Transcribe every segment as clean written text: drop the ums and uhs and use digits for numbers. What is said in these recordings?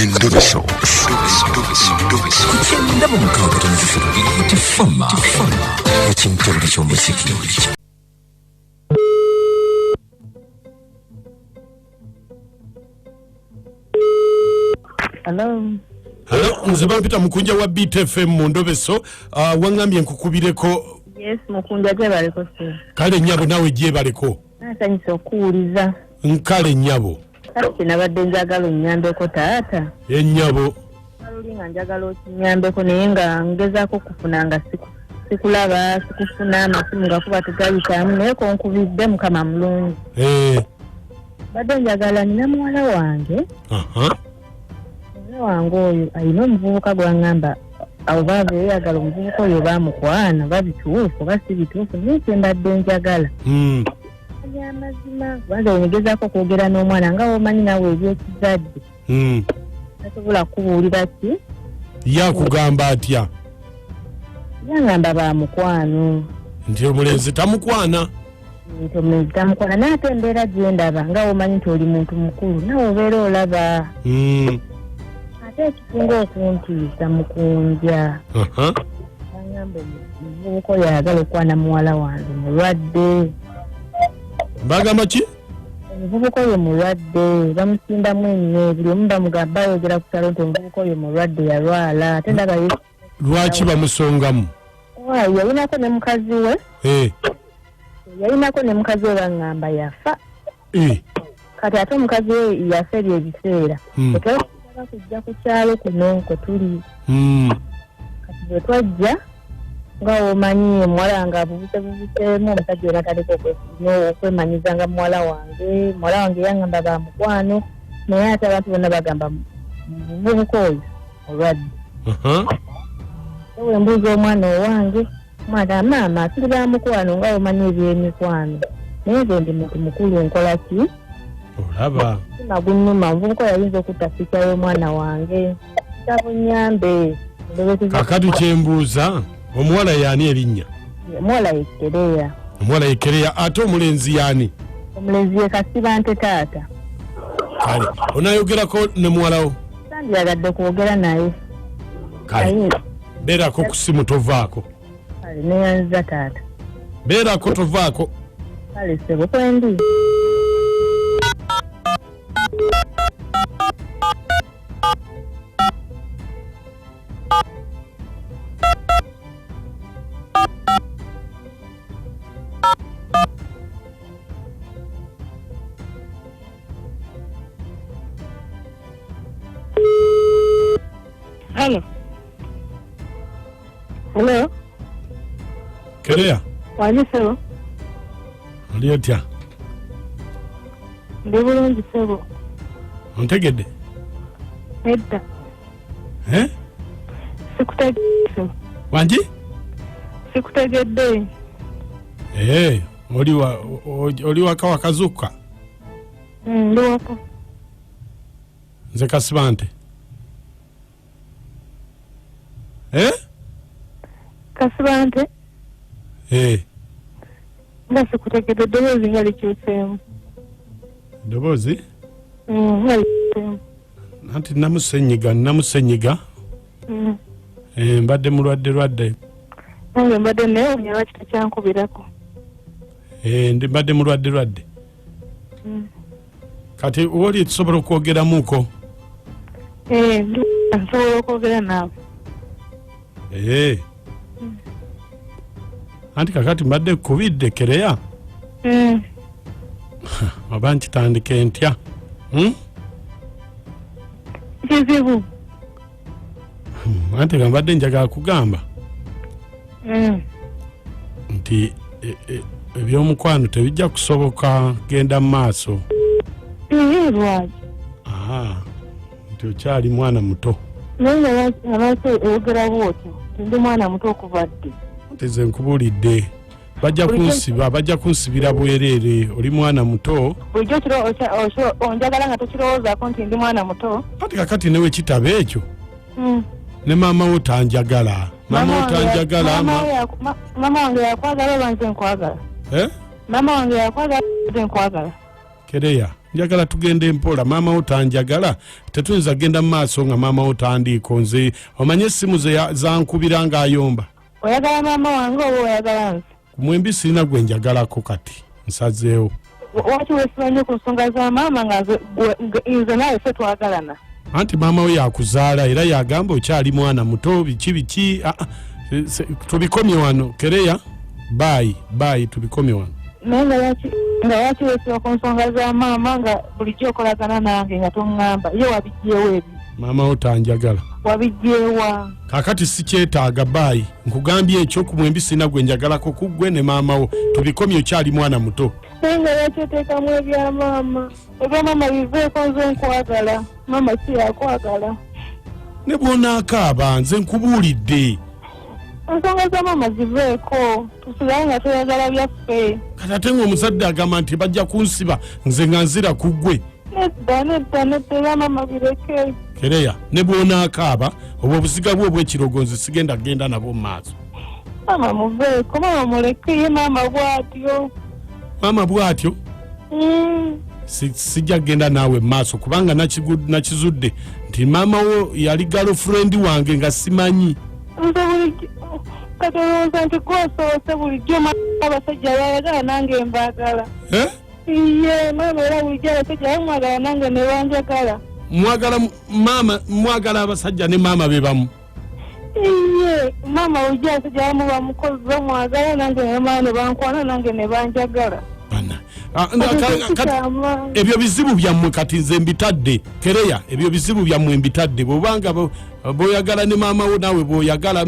Endobeso. Ku 96.3 Tifama ekintobole ky'omuziki. Hello. Halo, nze bampita Mukunja wa BTFM mu Ndobeso. Waŋŋambye nkukubireko. Yes, Mukunja, gyebaleko sir. Kale nnyabo, naawe gyebaleko. Nasanyusa okuwuliza. Nkale nnyabo. Kale kyenabadde njagala onnyambeko, taata. Ennyabo. Luli nga njagala okinyambeko, naye nga ngezaako okufuna nga sikulaba, sikufuna, amasimu gakuba tegayitamu, naye konkubidde Mukama mulungi. Badde njagala, nina muwala wange. Muwala wange oyo alina omuvubuka gwaŋŋamba oba beeyagala, omuvubuka oyo bamukwana, oba bituufu oba si bituufu, naye kyembadde njagala manya amazima, kubanga wenegezaako okwogera n'omwana, nga womanyi naawe ebyekizadde, tasobola kukubuulira ki. Yakugamba atya? Yaŋŋamba bamukwano. Nti omulenzi tamukwana? Nti omulenzi tamukwana, naye ate embeera gyendaba, nga womanyi nti oli muntu mukulu, nawe obeera olaba. Ate ekisinga okuntiisa, Mukunja, baŋŋamba omuvubuka oyo ayagala okwana muwala wange mulwadde. Bagamba ki? Omuvubuka oyo mulwadde, bamusimbamu ennyo, buli omu bamugamba, bayogera ku kyalo nti omuvubuka oyo mulwadde, yalwala, ate ndaba Lwaki bamusongamu? Waayi, yalinako ne mukazi we. Yalinako ne mukazi we, baŋŋamba yafa. Kati ate omukazi we yafa ebyo ebiseera tetwaba kujja ku kyalo kuno kwe tuli. Kati bwe twajja, nga womanyi, omuwala wange abubuse bubuseemu, omusajja oyo natandika okwemanyiza nga muwala wange. Muwala wange yaŋŋamba bamukwano, naye ate abantu bonna bagamba muvubuka oyo mulwadde. Bwe mbuuza omwana owange, omwana, maama tuli bamukwano, nga womanyi ebyemikwano, naye nze ndi muntu mukulu, nkola ki? Olaba. Mutima gunnuma, omuvubuka oyo ayinza okutta future y'omwana wange. Nsaba onnyambe. Kakati kyembuuza, omuwala yaani erinnya? Omuwala ye Kereya. Omuwala ye Kereya, ate omulenzi yaani? Omulenzi ye Kasibante, taata. Kale onayogerako ne muwalawo? Sandyagadde kwogera naye. Kale. Naye Beerako ku simu, tovaako. Kale, neyanziza taata. Beerako, tovaako. Kale ssebo, kwendi. Hello. Hello. Kereya. Wangi ssebo. Oli otya? Ndi bulungi ssebo. Ontegedde? Nedda. Eh? Sikutegedde ssebo. Wangi? Sikutegedde. Eh, oli wa oli waka wakazuka? Ndi waka. Nze Kasibante. Eh? Kasibante? Eh. Nga sikutegedde, eddoboozi nga likyuseemu. Eddoboozi? Nga likyuseemu. Anti namusenyiga, namusenyiga. Eh, mbadde mulwadde lwadde. Nange mbadde neewuunya lwaki tekyankubirako. Eh, ndi mbadde mulwadde lwadde. Kati woli tusobola okwogeramuko? Eh, nsobola okwogera naawe. Eh. Anti kakati mbadde kubidde, Kereya. Oba nkitandike ntya? Hmm? Kizibu. Anti nga mbadde njagala kugamba nti ebyomukwano tebijja kusoboka genda mu maaso. Ee, lwaki? Aha, nti okyali mwana muto. Naye nga lwaki oyogera bwotyo nti ndi mwana muto, okuva ddi? Nti nze nkubuulidde, bajja kunsiba, bajja kunsibira bwereere. Oli mwana muto. Bulijjo onjagala nga tokirowoozaako nti ndi mwana muto. Ati kakati newe kitaba ekyo, ne maama wo tanjagala, maama wo tanjagala. Maama wange yakwagala oba nze nkwagala? Eh? Maama wange yakwagala, nze nkwagala? Kereya. Njagala tugende mpola. Maama wo tanjagala, tetuyinza kugenda mu maaso nga maama wo tandiiko. Nze omanye essimu ze zankubira ng'ayomba. Oyagala maama wange oba oyagala nze? Mwembi sirina gwe njagalako, kati nsazeewo. Lwaki weesiba nnyo ku nsonga za maama nga nze naawe ffe twagalana? Anti maama we yakuzaala era yagamba okyali mwana muto, biki biki. Ah, ah, tubikomye wano. Kereya, bye bye, tubikomye wano. Naye nga lwaki weesiba ku nsonga za maama nga bulijjo okolagana nange nga toŋŋamba? Ye wabijjeewo ebyo? Maama wo tanjagala. Wabijjeewa? Kaakati sikyetaaga, bye. Nkugambye ekyo, ku mwembi sirina gwe njagalako, ku ggwe ne maama wo. Tubikomye, okyali mwana muto. Naye nga lwaki oteekamu ebya maama? Ebya maama biveeko, nze nkwagala, maama si yakwagala. Ne bw'onaakaaba, nze nkubuulidde. Ensonga za maama ziveeko, tusigale nga tweyagala byaffe. Kati ate ng'omuzadde agamba nti bajja kunsiba, nze nga nzira ku ggwe. Nedda, nedda, nedda, ebya maama bireke. Kereya, ne bw'onaakaaba, obwo obuziga bwe obw'ekirogo nze sigenda kugenda nabwo mu maaso. Maama muveeko, maama muleke, ye maama bw'atyo. Maama bw'atyo. Sijja kugenda naawe mu maaso kubanga nakizudde nti maama wo yali girlfriend wange nga simanyi. Nze bulijjo kati olowooza nti gwosoose, bulijjo abasajja bayagala nange mbaagala. Eh? Iye maama era bulijjo abasajja bamwagala nange ne banjagala. Mwagala maama, mwagala abasajja ne maama be bamu. Iye maama bulijjo abasajja bamu bamukozi bamwagala nange ne maama ne bankwana nange ne banjagala. Bana. Ah, ebyo bizibu byammwe, kati nze mbitadde. Kereya, ebyo bizibu byammwe mbitadde. Bwobanga bw'oyagala ne maama wo naawe bw'oyagala.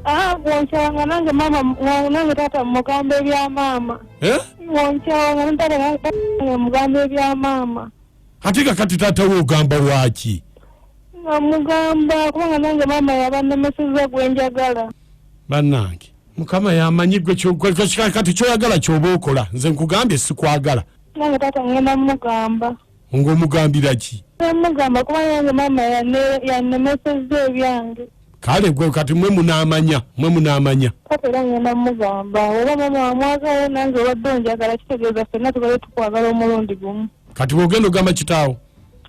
Ah, bwonkyawanga nange maama nange taata mugamba ebya maama. Eh? Bwonkyawanga ne taata nange mugamba ebya maama. Ate kakati taata wo ogamba lwaki? Nga mugamba kubanga nange maama yabannemesezza gwe njagala. Bannange, Mukama yamanyi gwe kati kyoyagala kyoba okola. Nze nkugambye sikwagala. Nange taata ngenda mugamba. Ng'omugambira ki? Mugamba kuba nange maama yannemesezza ebyange. Kale gwe kati mwe munaamanya, mwe munaamanya. Taata era ngenda mugamba oba maama wamwagala nange obadde onjagala, kitegeeza ffenna tubadde tukwagala omulundi gumu. Kati bw'ogenda ogamba kitaawo?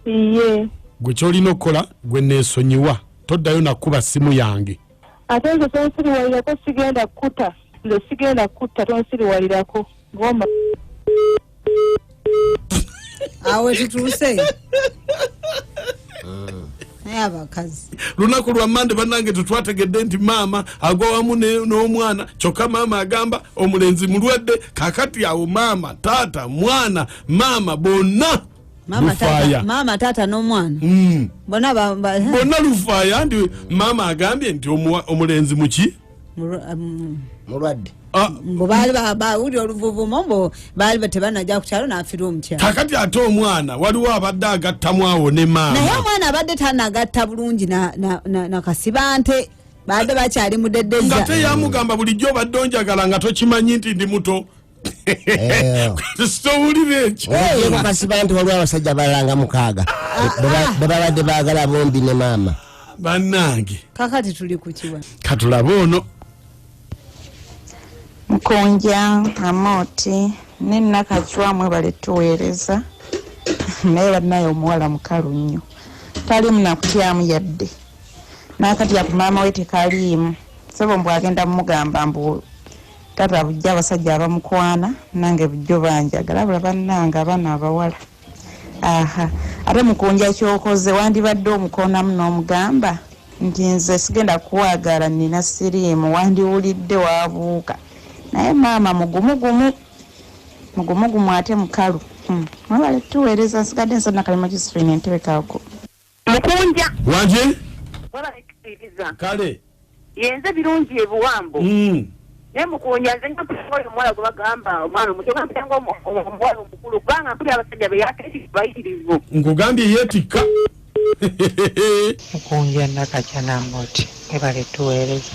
Iye. Gwe kyolina okukola, gwe neesonyiwa, toddayo nakuba simu yange. Ate nze tonsiriwalirako, sigenda kukuta, nze sigenda kukutta, tonsiriwalirako gomba. Awo tutuuse, naye abakazi. Lunaku lwa Mande, bannange, tetwategedde nti maama agwa wamu n'omwana. Kyokka maama agamba omulenzi mulwadde. Kakati awo maama, taata, mwana, maama bonna Maama, lufaaya. tata, maama, taata n'omwana bonna Bonna lufaaya nti maama agambye nti omulenzi muki? Mulwadde. Ah, Mbu baali bawulira oluvuvumo, mbu baali tebanajja ku kyalo n'afiirwa omukyalo. Kakati ate omwana waliwo abadde agattamu awo ne maama. Naye omwana abadde tanagatta bulungi na kasibante, badde bakyali Nga mudeddeza. Teyamugamba bulijjo obadde onjagala nga tokimanyi nti ndi muto. Sitowulira ekyo. Kasiba nti waliwo abasajja abalala nga 6 bwe babadde baagala bombi ne maama. Bannange. Kakati tuli ku kiwa? Katulabe ono. Mukunja, Amooti ne Nakacwa, mwebale tuweereza, naye bannaye omuwala mukalu nnyo, taliimu nakutyamu yadde n'akatya ku maama we tekaliimu. Sebo mbw agenda mumugamba mbu taata bujja abasajja abamukwana nange bujjo banjagala. Bula bannange abaana abawala, aha, ate Mukunja kyokoze wandibadde omukonamu n'omugamba nti nze sigenda kukwagala, nina siriimu, wandiwulidde wabuuka. Naye maama mugumugumu, mugumugumu ate mukalu. Mwebale tuweereza, nsigadde nsana kalima Josephine entebe kaako. Mukunja. Wanje. Webale tuweereza. Kale. Yenze Birungi ebuwambo. Naye Mukunja, nze nga mpulira oyo omuwala gwe bagamba omwana omuto, nga mpulira nga omuwala omukulu, kubanga mpulira abasajja be yakeeti bayitirivu. Nkugambye yeetikka. Mukunja, Nakacwa n'Amooti, mwebale tuweereza.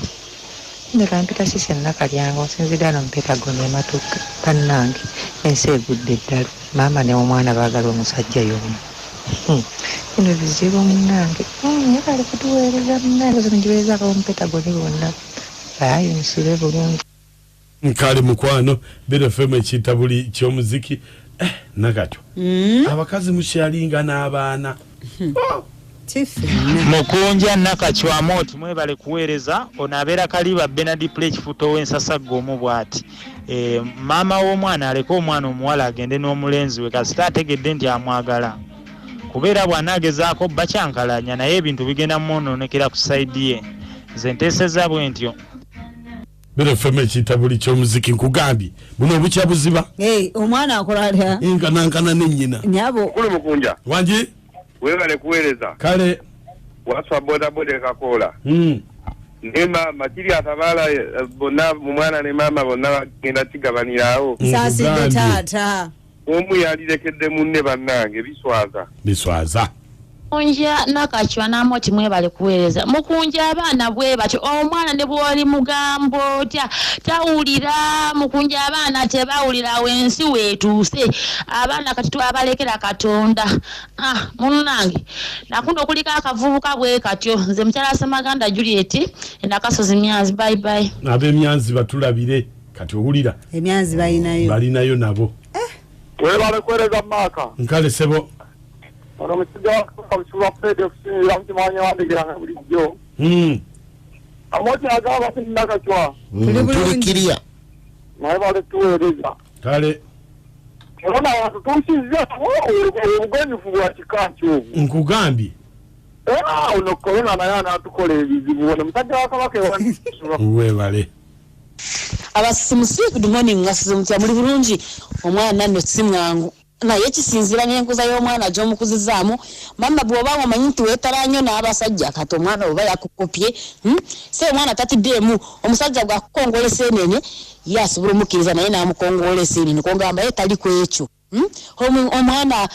Nze kampita Sisi Nakalyango, nsinzidde wano mu Pentagon e Matugga. Bannange, ensi egudde eddalu, maama ne omwana baagala omusajja y'omu. Bino bizibu munnange. Mwebale kutuweereza munnange, zino ngiweereza ab'omu Pentagon bonna. Baayo nsibe bulungi. Nkale mukwano, Beera FM ekitabuli ky'omuziki. Nakatyo abakazi mukyalinga n'abaana. Mukunja Nakacwamu oti mwebale kuweereza. Ono abeera Kaliba Benard Play Kifuto w'ensasagga omu bw'ati. Maama w'omwana aleke omwana omuwala agende n'omulenzi we, kasita ategedde nti amwagala, kubeera bw'anaagezaako bakyankalanya, naye ebintu bigenda mwonoonekera ku side ye. Nze nteeseza bwe ntyo. Bera fm, ekitabuli ky'omuziki. Nkugambye buno obukya buziba. Omwana akola atya? Nkanankana nennyina. Nyabo. Kulu Mukunja. Wangi. Webale kuweereza. Kale. Waswa bodaboda ekakoola. Ne maama kiri atabaala, bonna omwana ne maama bonna bagenda kigabanirawo. Nsaasidde taata. Omu yalirekedde munne, bannange biswaza. Biswaza. Mukunja Nakacwa n'Amoti, mwebale kuweereza. Mukunja, abaana bwe batyo, omwana ne bw'oli mugamba otya tawulira. Mukunja, abaana tebawulira. Awo ensi weetuuse, abaana kati twabalekera Katonda. Ah, munnange, nakuno kuliko akavubuka bwe katyo. Nze mukyala Semaganda Juliet, enakasozi Myanzi. Bye bye. Ab'emyanzi batulabire kati, owulira? Emyanzi balinayo. Balinayo nabo. Webale kuweereza maaka. Nkale sebo. Ono musajja wa Fred okusinziira mukimanya wandigiranga bulijjo. Amoti agamba ti Nakacwa. Tuli kiriya. Naye bale tuweereza. Kale. Olona abantu tuusizza obugwenyufu bwa kika ki obwo? Nkugambye. Ono korona naye anaatukola ebizibu. Ono musajja wa Kabaka ewa. Webale. Abasimusi, good morning. Mwasize mutya? Muli bulungi? Omwana nno si mwangu, naye kisinziira n'enkuza y'omwana gy'omukuzizaamu. Mama, bw'oba omanyi nti weetala nnyo n'abasajja, kati omwana oba yakukopye, Se omwana tatiddeemu, omusajja bw'akukongola eseenene, ye asobola omukkiriza naye n'amukongola eseenene, kongamba ye tali ku ekyo. Omwana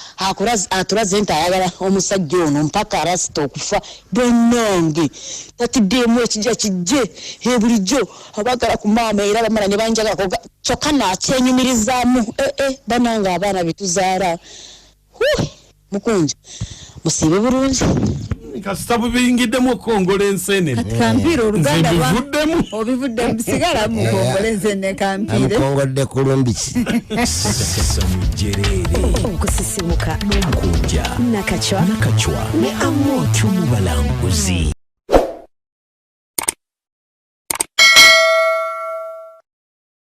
atulaze nti ayagala omusajja ono mpaka arasita okufa. Bannange, tatiddeemu, ekijja kijje. Bulijjo abagala ku maama era bamala ne banjagala kyokka nakyenyumirizaamu. Bannange, abaana betuzaala. Mukunja, musiibe bulungi. Kasita bubiyingiddemu okukongola ensenene. Kati kampiire oluganda. Nze mbivuddemu. Obivuddemu, sigala mukongole ensene kampiire. Amukongodde kulumbiki. Jereere. Okusisimuka. N'omukunja. Nakacwa. Nakacwa ne Amoti. Tumubalanguzi.